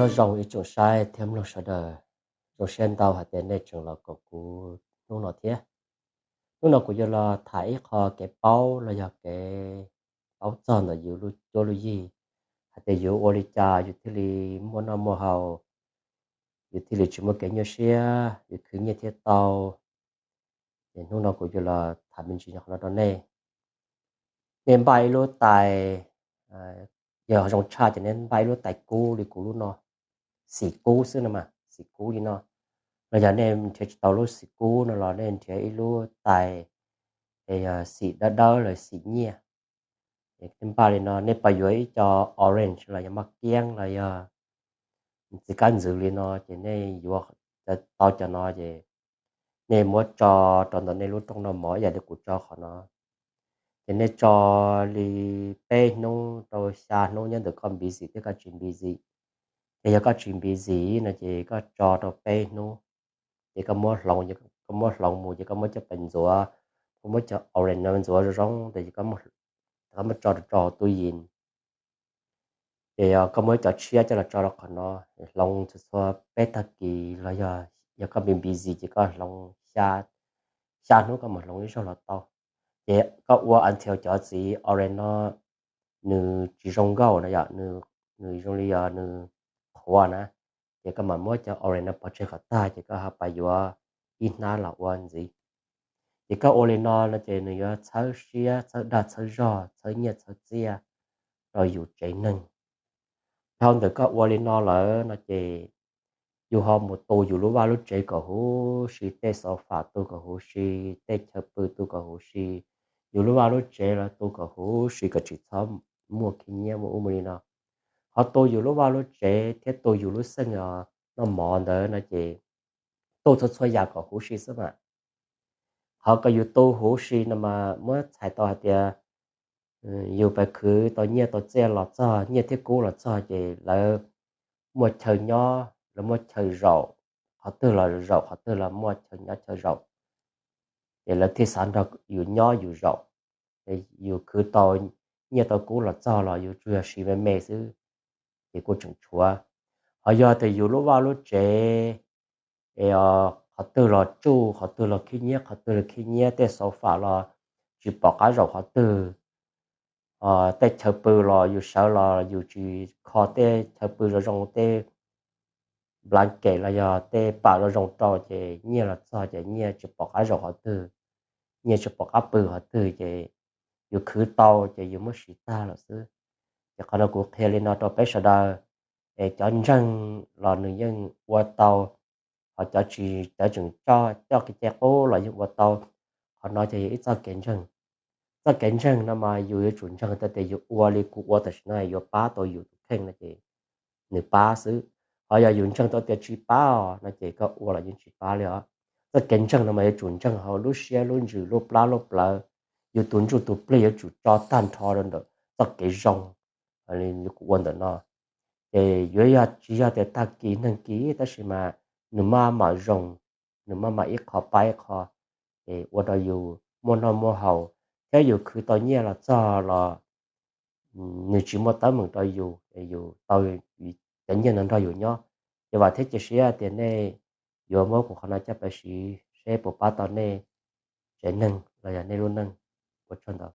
Nyob zoo ib tsoom saib thiab mloog sawv daws, zoo siab ntau hais tias nej tseem los koom kuv hnub no thiab. Hnub no kuv yuav los tham ib qho kev paub los yog kev paub txog ntawm yus lub cuab lub yig, hais tias yus ua li cas yus thiaj li muaj noj muaj haus, yus thiaj li tsis muaj kev nyuaj siab, yus khwv nyiaj thiaj tau. Ces hnub no kuv yuav los tham me ntsis qhov no rau nej. Nej npaj ib lub tais, yog zoo tshaj ces nej npaj ib lub tais kub li kuv lub no, xim kub xwb no mas, xim kub li no. Los yog nej nrhiav tsis tau lub xim kub no los nej nrhiav ib lub tais, yog xim dawb dawb los xim nyiaj. Nej npaj li no, nej pab yuav ib co orange los yog maj kiab los yog txiv kab ntxwv li no, ces nej yuav tau cov no ces nej muab tso rau ntawm nej lub rooj noj mov ib yam li kuv tso qhov no. Ces nej tso li peb hnub rau xya hnub nyob ntawm koj busy thiab koj tsis busy. Ces yog koj tsis busy no ces koj tso rau peb hnub, ces koj muab hloov, koj muab hloov mus ces koj muab coj pais ntxuav, koj muab cov orange no ntxuav zoo zoo tes koj muab tso rau hauv tub yees. Ces koj muab cov tshiab coj los tso rau qhov no, hloov txhua txhua peb tag kis los yog, yog koj busy busy ces koj hloov xya hnub koj mam hloov ib zaug los tau. Ces koj ua until cov txiv orange no nws tsis zoo nkauj no yom, nws zoo li yog nws qhuav na, ces koj mam muab cov orange no pov tseg kom tag ces koj ho pab yuav ib hnab los ua ntxiv. Ces koj ua li no no ces nws yuav txhawb siab, txhawb dag, txhawb zog, txhawb nyiaj txhawb txiaj rau yus tsev neeg. Dhau ntawm koj ua li no lawm no ces yus ho mus tu yus lub vaj lub tsev kom huv si, tej xov fam tu kom huv si, tej chaw pw tu kom huv si, yus lub vaj lub tsev los tu kom huv si kom tsis txhob muaj khib nyiab muaj ub muaj li no. Ho tu yus lub vaj lub tsev thiab tu yus lub xeej noj mov ntawd no ces tu txhua txhua yam kom huv si xwb mas. Qhov kom yus tu huv si no mas muab txhais tau hais tias yus pab khwv tau nyiaj tau txiaj los txog, nyiaj thiab kub los txog ces lawv muaj chaw nyob, lawv muaj chaw zaum, qhov twg los zaum qhov twg los muaj chaw nyob chaw zaum. Ces lawv thiaj xav nrog yus nyob yus zaum. Yus khwv tau nyiaj tau kub los txog los yus tsuas yog siv me me xwb, ces kuj tseem tshuav. Ho yog tias yus lub vaj lub tsev es qhov twg los tsuj, qhov twg los khib nyiab, qhov twg los khib nyiab, tej xov fam los tsis pom qab zaum qhov twg, tej chaw pw los yus sawv los yus tsis kho tej chaw pw zoo zoo, tej nplas kem los yog tej pam zoo zoo rau ces nyiaj los txog ces nyiaj tsis pom qab zaum qhov twg, nyiaj tsis pom qab pw qhov twg ces yus khwv tau ces yus muab siv tag lawm xwb. Ces qhov no kuv qhia li no rau peb sawv daws, es cov ntseeg los nws yeej ua tau, ho cov tsis, cov tseem coj kev cai qub los yeej ua tau. Qhov no ces yog ib txoj kev ntseeg. Txoj kev ntseeg no mas yus yuav tsum ntseeg tau tias yus ua li kuv ua tam sim no yuav pab tau yus tus kheej no ces nws pab xwb. Ho yog yus ntseeg tau tias tsis pab os no ces koj ua los yeej tsis pab li os. Txoj kev ntseeg no mas yuav tsum ntseeg hauv lub siab lub ntsws lub plab lub plawv. Yus tus ntsuj tus plig yuav tsum tso tag nrho rau ntawm txoj kev zoo li kuv ua ntawm no. Ces yuav yog tsis yog tias tag kis neeg kis tab sis mas nws maj mam zoo, nws maj mam ib qho pab ib qho, ces ua rau yus muaj noj muaj haus, thiab yus khwv tau nyiaj los txog los nws tsis muaj teeb meem rau yus, yus tau cov nyiaj no nrog yus nyob. Ces vam thiab cia siab tias nej yuav muab kuv qhov no coj pab siv seb puas pab tau nej tsev neeg los yog nej lub neej. Ua tsaug ntau.